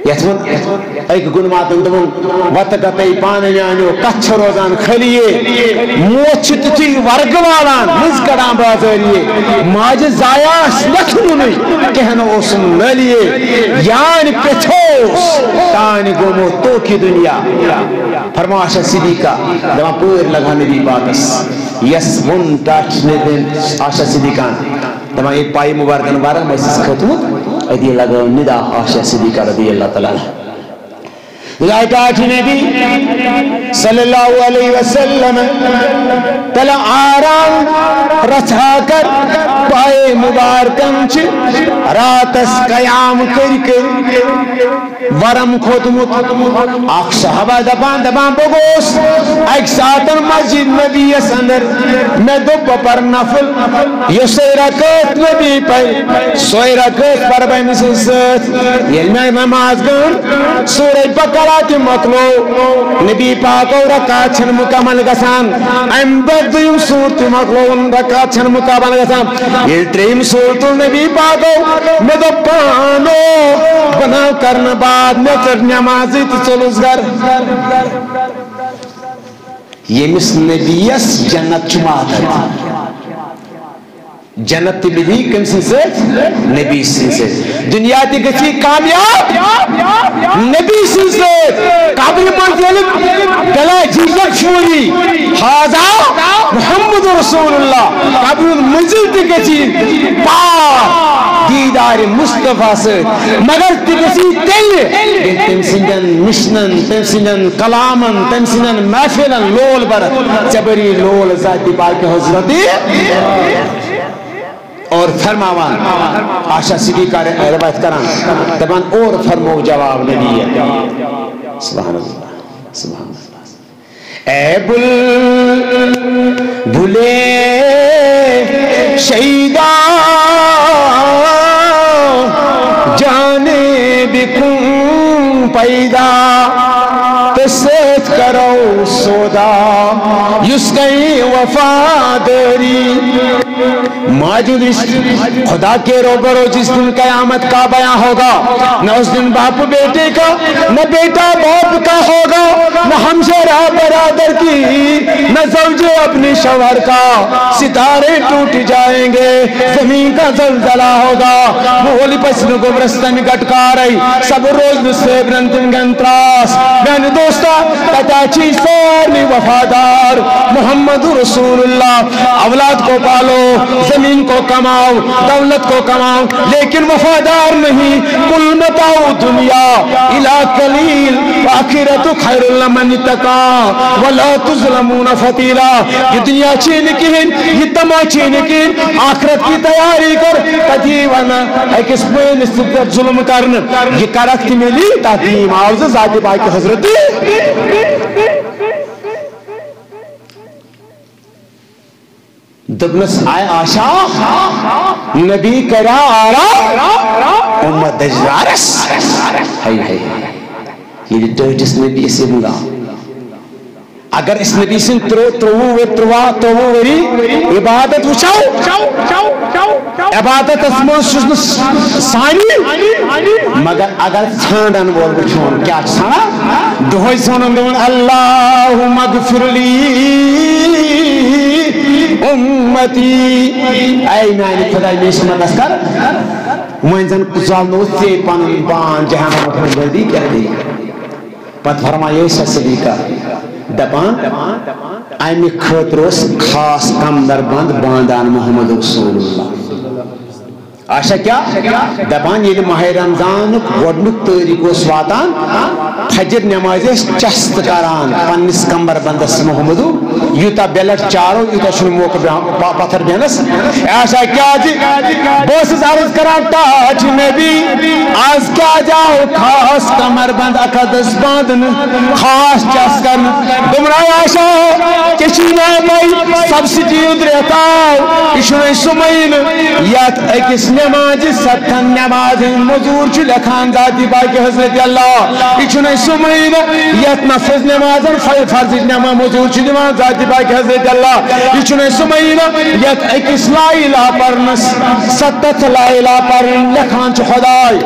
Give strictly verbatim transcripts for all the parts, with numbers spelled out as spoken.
یتھ ووٚن أکۍ گُنماتن، دوٚپُن، "وتہٕ گتے پانہٕ میانیو، کتھ چھِ روزان خٲلی یے؟ موت چھِ تیُتھُے ورگہٕ والان، مٔنٛزۍ کڑان بازٲریے۔ ماجہِ زایاس نکھٕ نُنُے، کینٛہہ نہٕ اوسُم نٲلیے۔ یانہِ پٮ۪ٹھوس تانہِ گوٚمُت توکہِ دُنیا۔" فرماو عائشہ صدیقہ، دپان پٲرۍ لگان نبی پاکس، یس ووٚن ٹاٹھۍ نبی عائشہ صدیقہ۔ دپان، ییٚلہِ پایہِ مُبارکن ورم ٲسِس کھٔتمُت، أتی لگٲو ندا عائشہ صدیقہ رضی اللہ تعالیٰ عنہا۔ لائے ٹاٹھۍ نبی صلی اللہ علیہ وسلم تلہ آرام رژھا کر پایہِ مُبارکن چہِ راتس قیام کٔرۍ کٔرۍ۔ ورم کھوٚتمُت۔ اکھ صحابہ دپان، دپان، بہٕ گوس اکہِ ساتن مسجد نبی یس اندر، مےٚ دوٚپ، بہٕ پرٕ نفل، یۄسے رکٲژ نبی پرِ، سۄے رکٲژ پرٕ بہٕ أمۍ سٕنٛدۍ سۭتۍ۔ ییٚلہِ مےٚ نماز گٔنٛڈ، سورہ بقرہ تہِ مۄکلو، نبی پاکو رکعت چھنہٕ مکمل گژھان، امہِ پتہٕ دوٚیِم سورہ تہِ مۄکلووُن، رکعت چھنہٕ مکمل گژھان۔ ییٚلہِ ترٛیٚیِم سورتُ النبی پاکو مےٚ دوٚپ، پانو بناو کرنہٕ بعد مےٚ ژٔٹ نمازٕے تہٕ ژوٚلُس گرٕ۔ ییٚمِس نبیَس جنت چھُ ماتحت۔ جنت تہِ مِلی کٔمۍ سٕنٛدِ سۭتۍ؟ نبی سٕنٛدِ سۭتۍ۔ دُنیا تہِ گژھی کامیاب، نبی سٕنٛدِ سۭتۍ۔ قبرِ منٛز ییٚلہِ بلا جھجھک چھُ وَنی، "ہذا محمد رسول اللہ"، قبرِ ہُنٛد مٔنزِل تہِ گژھی پار دیٖدارِ مصطفیٰ سۭتۍ۔ مگر تہِ گژھی تیٚلہِ، ییٚلہِ تٔمۍ سٕنٛدٮ۪ن مِشنن، تٔمۍ سٕنٛدٮ۪ن کلامن، تٔمۍ سٕنٛدٮ۪ن محفلن لول برت، ژےٚ بری لول ذاتِ پاکِ حضرتِ۔ اور فرماوان، عائشہ صدیقہ روایت کران، دپان، اور فرمو جواب نبی۔ سبحان اللہ، سبحان اللہ۔ اے بلبلِ شیدا، جانِ بکن پیدا، تہٕ سۭتۍ کرو سودا، یُس گٔے وفادٲری۔ موجود رشتہ خدا کے روبرو جس دن قیامت کا بیان ہوگا، نہ اس دن باپ بیٹے کا، نہ بیٹا باپ کا ہوگا، نہ ہمشیرہ برادر کی، نہ زوجے اپنے شوہر کا۔ ستارے ٹوٹ جائیں گے، زمین کا زلزلہ ہوگا۔ ماحول پس نہ گوٚبرس تمہِ گٹکارے، سب روز نہ صٲبنن تِم گن تراس۔ میانہِ دوستا، تتہِ چھِ سارنٕے وفادار محمد رسول اللہ۔ اولاد کو پالو، زمین کو کماؤ، دولت کو کماؤ، لیکن وفادار نہیں۔ قل متاع الدنیا الا قلیل، وآخرۃ خیر لمن اتقی، ولا تظلمون فتیلا۔ یہ دنیا چھے نہ کہین، یہ تماہ چھے نہ کہین، آخرت کی تیاری کر۔ تتی ونہ اکس پرٲنس تہ پٮ۪ٹھ ظلم کرنہ، یہ کرکھ تہ ملی تتھ دیم آو ز ذاتِ پاکِ حضرت۔ دوٚپنس، آے عائشہ، نبی کریا آرام امت دجرارس۔ ہاے ہاے۔ ییٚلہِ ٹٲٹھِس نبی اسے بُلا۔ اگر أسۍ نبی سٕنٛدۍ ترٛو-، ترٛۆوُہ ؤرۍ، ترٛواہ، ترٛۆوُہ ؤری عبادت وٕچھو، عبادتس منٛز چھُس نہٕ سانی، مگر اگر ژھانٛڈن وول وٕچھون، کیٛاہ چھُ ژھانٛڈان؟ دۄہے چھُ وَنان، دَپان، "اللہم اغفر لی امتی"، اے میانہِ خداے، مےٚ چھِ مدد کر۔ وۄنۍ زن زالنووُتھ ژےٚ پنُن پان جہنمُک، وۄنۍ ژٕ کیٛاہ دِکھ؟ پتہٕ فرمایے سۄ صدیقہ دپان، امہِ خٲطرٕ اوس خاص کمر بند باندان محمد رسول اللہ۔ اچھا، کیا دپان، ییٚلہِ ماہ رمضانُک گۄڈنیُک تٲریٖخ اوس واتان، فجر نمازِ ٲسۍ چست کران پننِس کمر بندس محمدو، یوٗتاہ بے لٹ چارو، یوٗتاہ چھُنہٕ موقعہٕ بیٚہان پ-، پتھر بیٚہنس۔ اچھا، کیازِ بہٕ اوسُس عرض کران، ٹاٹھۍ نبی، از کیازِ آو خاص کمر بند اکھ ہتس باندنہٕ، خاص چس کرنہٕ؟ دوٚپُن، اے عائشہ، ژےٚ چھُے نا پَے، سبسڈی ہُنٛد رٮ۪تھ آو، یہِ چھُنہٕ سُہ مہینہٕ یتھ أکِس نمازِ ستن نمازِ ہٕنٛز مٔزوٗرۍ چھُ لیکھان ذاتِ پاکِ حضرت اللہ۔ یہِ چھُنہٕ سُہ مہینہٕ یتھ نفذ نمازن ف-، فرضٕچ نماز مٔزوٗرۍ چھُ دِوان ذاتِ پاکِ حضرت اللہ۔ یہِ چھُنہٕ سُہ مہینہٕ یتھ أکِس لا الہ پرنس ستتھ لا الہ پرٕنۍ لیکھان چھُ خداے۔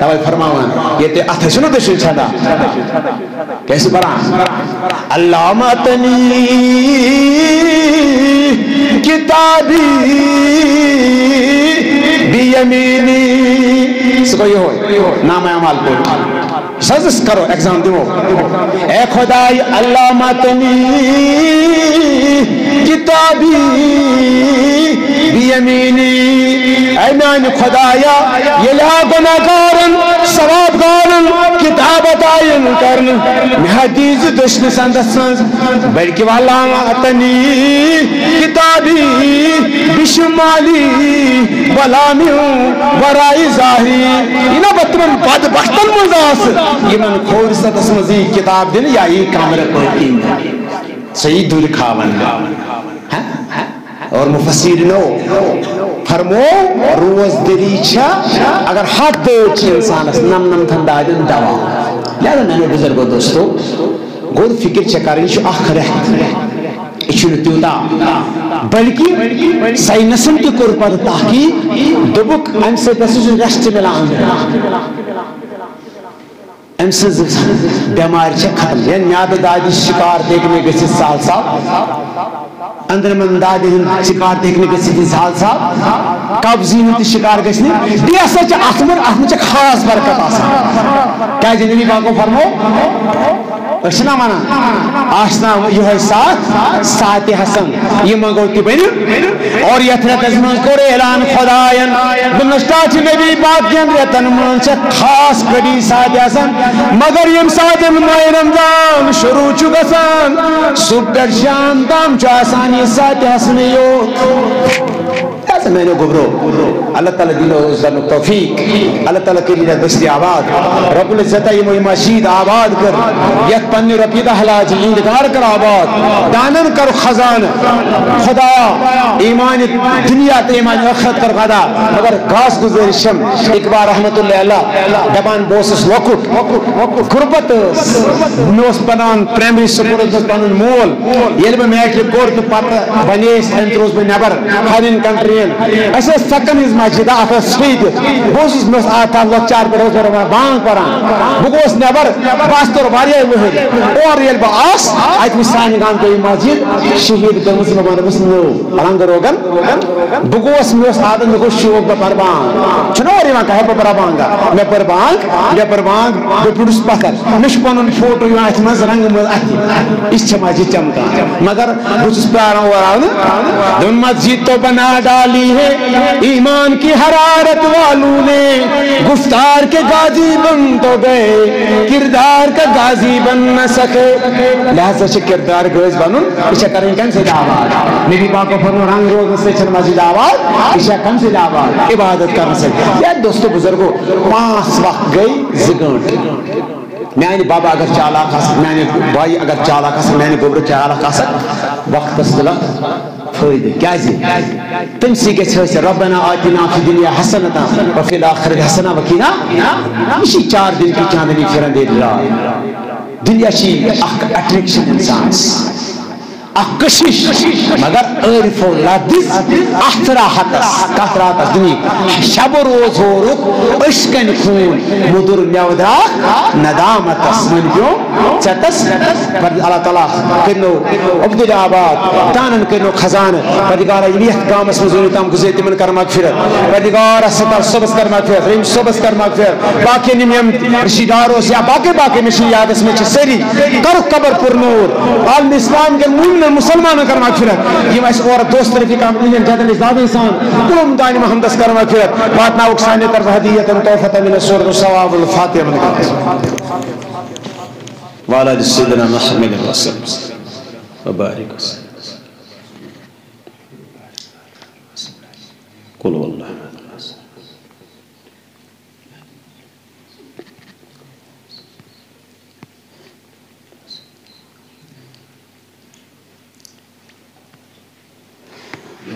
توے فرماوان، ییٚتہِ اَتھٕ چھُنہٕ دٔچھِنۍ چھَندا۔ کیٛاہ چھِ پَران؟ علامتنی کتابی بیمینی۔ سُہ گوٚو یِہوٚے، نامہ اعمال پوٚر۔ سَزَس کرو ایگزام دِمو۔ اے خداے، علامتنی کتابی بیمینی۔ اے میانہِ خدایا، ییٚلہِ ہا گناہگارن، ثوابگارن کتاب عطا یِن کرنہٕ، مےٚ ہا دیٖزِ دٔچھنِس اندس منٛز، بلکہِ علامتنی کتابی بشمالی بلامی ورائے ظاہری۔ یہِ نہ بہٕ تِمن بدبختن منٛز آسہٕ، یِمن کھوورِ ستس منٛز یی کتاب دِنہٕ یا یی کمرٕ پٲٹھۍ کِنۍ۔ سُہ یی دُرِ کھاون۔ ہاں؟ اور مفسرینو فرمو، روزدری چھا، اگر ہتھ دود چھِ انسانس، نمنمتھن دادٮ۪ن دوا۔ لہذا میانیو بزرگو دوستو، گوٚو فکر چھےٚ کرٕنۍ، یہِ چھُ اکھ رٮ۪تھ، یہِ چھُنہٕ تیوٗتاہ، بلکہِ ساینسن تہِ کوٚر پتہٕ تحقیق، دوٚپُکھ امہِ سۭتۍ ہسا چھُ ریسٹ مِلان أنٛدرٕ۔ أمۍ سٕنٛز بٮ۪مارِ چھےٚ ختم۔ یا نیادٕ دادِ شکار تہِ ہیٚکہِ نہٕ گٔژھِتھ سہل سہل۔ أنٛدرمن دادِ ہُنٛد شکار تہِ ہیٚکہِ نہٕ گٔژھِتھ یہِ سہل سہل۔ قبضی ہُنٛد تہِ شکار گژھِ نہٕ۔ بیٚیہِ ہسا چھِ اَتھ منٛز، اَتھ منٛز چھِ خاص برکت آسان۔ کیٛازِ نبی پاکو فرموو، أسۍ چھِنہ وَنان، آسہِ نا یِہوٚے ساتھ، ساعتِ حسن، یہِ منٛگو تہِ بَنہِ۔ اور یتھ رٮ۪تس منٛز کوٚر اعلان خداین، دوٚپنس، ٹاٹھۍ نبی پاک کٮ۪ن رٮ۪تن منٛز چھےٚ خاص گھڑی ساعتِ حسن، مگر ییٚمہِ ساتہٕ ماہِ رمضان شروع چھُ گژھان، صبح پٮ۪ٹھ شام تام چھُ آسان یہِ ساعتِ حسنٕے یوت۔ کیٛاہ سا میانیو گوٚبرو، اللہ تعالیٰ دِنو عزت توفیق، اللہ تعالیٰ کٔرِنۍ یتھ بستی آباد۔ رب العزت یِمو یہِ مسجد آباد کٔر، یتھ پننہِ رۄپیہِ دہ لاجہِ، یِہنٛدِ گھر کر آباد، دانن کر خزانہٕ۔ خدایا، ایمان دنیا تہٕ ایمان ٲخرت کر غدا۔ مگر خاص گزٲرِش چھم، اقبال رحمت اللہ علیہ دپان، بہٕ اوسُس لۄکُٹ، غربت ٲس، مےٚ اوس پران پرائمری سکولس منٛز پنُن مول۔ ییٚلہِ بہٕ میٹرک کوٚر تہٕ پتہٕ بنے أسۍ، امہِ تہِ روٗز بہٕ نٮ۪بر، فارین کنٹرین۔ اسہِ ٲس سکن ہٕنٛز مسجد، اتھ ٲس سُے دِتھ۔ بہٕ اوسُس، مےٚ اوس آتھا لۄکچار پٮ۪ٹھ اوس بہٕ رۄبان بانگ پران۔ بہٕ گوس نٮ۪بر، بہٕ آس تور واریاہ ؤہٕرۍ۔ اورٕ ییٚلہِ بہٕ آس، اتہِ وٕچھ سانہِ گامہٕ کہِ مسجد شہید گٔمٕژ، مےٚ ووٚن، دوٚپمَس، نٔو رنگ روگن۔ بہٕ گوس، مےٚ اوس عادت، مےٚ گوٚو شوق، بہٕ پرٕ بانگ۔ چھُنہ اورٕ یِوان کانٛہہ، ہے، بہٕ پرٕ بانگ۔ مےٚ پٔر بانگ، مےٚ پٔر بانگ، بہٕ پیوٚٹُس پتھر۔ مےٚ چھُ پنُن فوٹو یِوان اتھِ منٛز، رنگہٕ منٛز اتھِ۔ یہِ چھےٚ مسجد چمکان۔ مگر بہٕ چھُس پیاران اورٕ آو نہٕ۔ دوٚپُن، مسجد تو بنا ڈالی ہے ایمان کی حرارت والوں نے، گفتار کے غازی بن تو گئے، کردار کا غازی بن نہ سکے۔ لہذا چھِ کردار غٲزۍ بنُن، یہِ چھےٚ کرٕنۍ کَمہِ سۭتۍ آباد؟ نبی پاکو فرموو، رنگ روزنہٕ سۭتۍ چھَنہٕ مسجد آباد، یہِ چھےٚ کَمہِ سۭتۍ آباد؟ عبادت کرنہٕ سۭتۍ۔ یا دوستو بزرگو، پانٛژھ وقت گٔے زٕ گٲنٛٹہٕ۔ میانہِ بابا اگر چالاک آسکھ، میانہِ بایہِ اگر چالاک آسکھ، میانہِ گوٚبرٕ چالاک آسکھ، وقتس تُلکھ فٲیدٕ۔ کیازِ؟ تٔمۍ سٕے گژھِ حٲصِل، ربنا آتنا فی الدنیا حسنة وفی الآخرة حسنة وقنا۔ یہِ چھِ چار دن کی چاندنی پھران دے دلال۔ دنیا چھِ اکھ اٹریکشن انسانس۔ اکھ کشش، مگر عارفو لدِژ اتھ راحتس۔ کتھ راحتس؟ دُنہِکۍ۔ شب و روز ہورُکھ أچھ کنۍ خوٗن، مُدُر مٮ۪وٕ درٛاکھ ندامتس۔ وۄنۍ پیوٚو ژٮ۪تس۔ پروردگار اللہ تعالیٰ کٔرنو عبدالآباد، دانن کٔرنو خزانہٕ۔ پروردگارا، یِم یتھ گامس منٛز وُنیُک تام گُزرے، تِمن کر مغفرت۔ پروردگارا، ستار صٲبس کر مغفرت، رحیم صٲبس کر مغفرت۔ باقین یِم، یِم رشتہٕ دار اوس یا باقٕے باقٕے مےٚ چھِ یادس منٛز چھِ سٲری، کَرُکھ قبر پُر نوٗر۔ عالم اسلام کٮ۪ن مومنن مسلمانن کَرُن مغفرت۔ یِم اَسہِ اورٕ دوست رفیق آمٕتۍ، یِہِنٛدٮ۪ن جدن أسۍ دادن سان قوم دانہِ محمدس کَرُن مغفرت۔ واتناوُکھ سانہِ طرفہٕ ہدیتن تحفتن من السرور ثواب الفاتحہ۔ وعلی آل سیدنا محمد وسلم وبارک وسلم۔ قل هو اللہ۔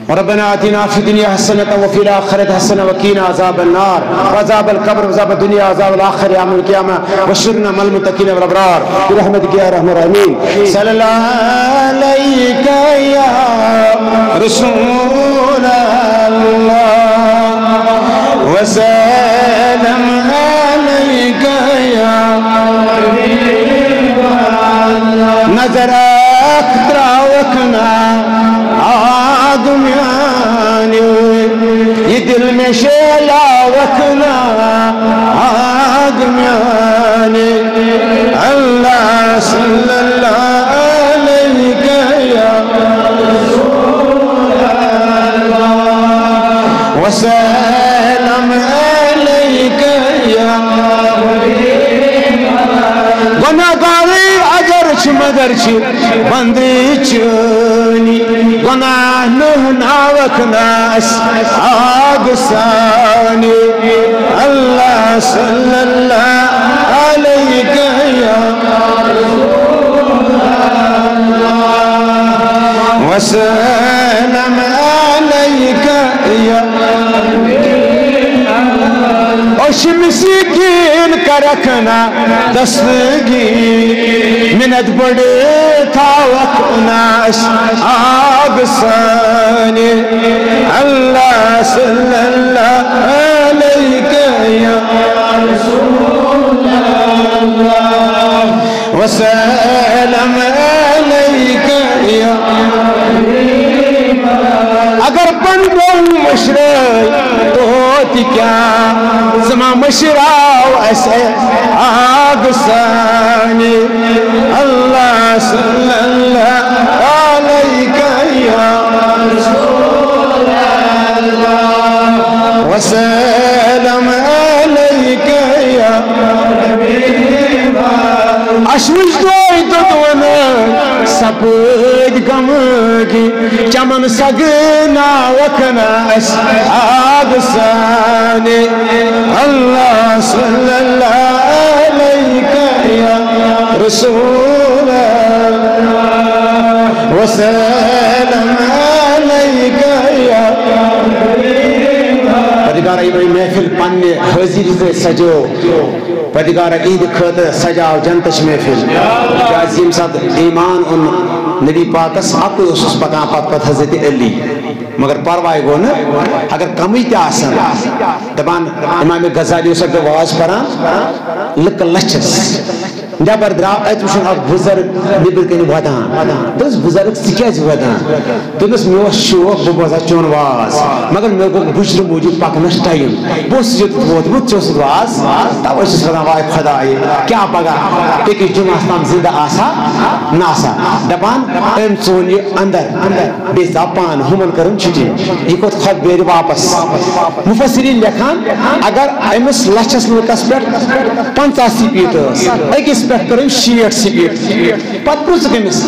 ربنا آتنا فی الدنیا حسنة وفی الآخرة حسنة وقنا عذاب النار وعذاب القبر وعذاب الدنیا وعذاب الآخرة یوم القیامة واحشرنا مع المتقین والابرار برحمتک یا ارحم الراحمین۔ صلی اللہ علیک یا رسول اللہ وسلم۔ نظر اکھ تراوکھ نا آگ میانہِ، یہِ دِل مےٚ شیلاوکھ نا آگ میانہِ۔ اللہ صلی اللہ علیہ یا وسلم علیک یا۔ گناہگارے اگر چھ مگر چھ بندے چٲنی، گناہ نہناوکھ نہ اَسہِ آگ سانہِ۔ اللہ صلی اللہ علیک یا وسلم علیک یا۔ أسۍ چھِ مسکیٖن کرکھ نہ دستگیر، منت بڑے تھاوکھ نہ اَسہِ آگ سانہِ۔ اللہ صلی اللہ علیک یا وسلم علیک یا۔ اگر پنڈو مشرے تو تہِ کیا، زما مشراو اَسہِ آگ سانہِ۔ اللہ صلی اللہ علیک یا وسلم علیک یا۔ اَسہِ وٕچھ دۄہے توٚتون سپٲدۍ گمگی، چمن سگناوکھ نہ اَسہِ آگ سانہِ۔ اللہ صلی اللہ علیک یا رسول اللہ وسلم علیک یا۔ پروردگارا، یِمے محفل پننہِ حٲضری سۭتۍ سجٲو۔ پروردگارا، یِہنٛدِ خٲطرٕ سجاو جنتٕچ محفل۔ کیازِ ییٚمہِ ساتہٕ ایمان اوٚن نبی پاکس، اکُے اوسُس پکان پتہٕ پتہٕ حضرت علی۔ مگر پرواے گوٚو نہٕ، اگر کمٕے تہِ آسن۔ دپان امام غزالی اوس اکہِ دۄہ واز پران، لُکہٕ لچھس۔ نٮ۪بر درٛاو، اتہِ وٕچھُن اکھ بُزرگ نیٚبرۍ کنہِ ودان۔ دوٚپُس، بُزرگ، ژٕ کیازِ ودان؟ دوٚپنس، مےٚ اوس شوق بہٕ بوزٕ ہا چون واز، مگر مےٚ گوٚو بُجرٕ موٗجوٗب پکنس ٹایم۔ بہٕ اوسُس یوٚتتھ ووتمُت، ژےٚ اوسُتھ واز، توے چھُس ونان، واے خدایہِ، کیٛاہ پگاہ بیٚکِس جمعس تام زندٕ آسہٕ ہا نہٕ آسہٕ ہا۔ دپان، أمۍ ژون یہِ اندر، بیٚیہِ ژاو پانہٕ، ہُمن کٔرٕن چھُٹی۔ یہِ کھوٚت خۄد بیرِ واپس۔ مفسرین لیکھان، اگر أمِس لچھس لُکس پٮ۪ٹھ پنژاہ سپیڈ ٲس، أکِس پٮ۪ٹھ کٔر أمۍ شیٹھ سپیڈ۔ پتہٕ پرٛژھُکھ أمِس،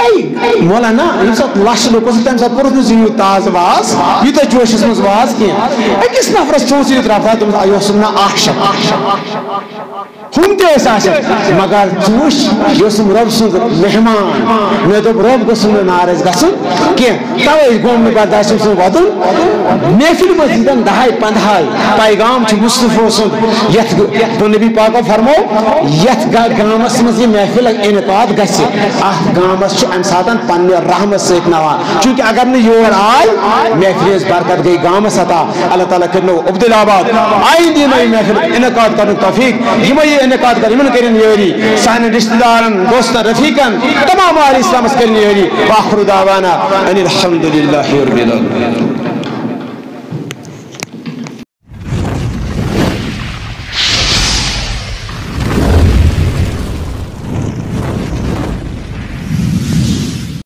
"اے مولانا، ییٚمہِ ساتہٕ لچھ لُکھ اوس، تَمہِ ساتہٕ پوٚرُتھ نہٕ ژےٚ یوٗت تاز واز، یوٗتاہ جوشس منٛز واز کینٛہہ۔ أکِس نفرس ژھُنُتھ ژٕ یوٗت رفتار؟" دوٚپمَس، "آ، یہِ اوسُم نہ اکھ شخص۔" ہُم تہِ ٲسۍ آسان، مگر ژٕ وٕچھ، یہِ اوسُم رۄب سُنٛد مہمان۔ مےٚ دوٚپ، رۄب گوٚژھُم نہٕ ناراض گژھُن کینٛہہ۔ توے گوٚم نہٕ برداشت أمۍ سُنٛد وَدُن۔ محفِلہِ منٛز ییٖتٮ۪ن دَہَے پنٛدہَے پیغام چھُ مصطفیٰ سُنٛد، یَتھ گ-، دوٚپ نبی پاکو فرموو، یَتھ گا-، گامَس منٛز یہِ محفِل انعقاد گژھِ، اَتھ گامَس چھُ اَمہِ ساتَن پنٛنہِ رحمت سۭتۍ نَوان۔ چوٗنٛکہِ اگر نہٕ یور آے، محفِلہِ ہٕنٛز برکت گٔے گامَس عطا۔ اللہ تعالیٰ کٔرِنو عبدالآباد آئندٕ یِمَے محفِل انعقاد کرنُک توفیق، یِمَے یہِ انعقاد کر، یِمَن کٔرِن یٲری، سانٮ۪ن رشتہٕ دارَن، دوستَن، رفیقَن، تمام اہل اسلامَس کٔرِن یٲری۔ وآخر دعوانا ان الحمد للہ رب العالمین۔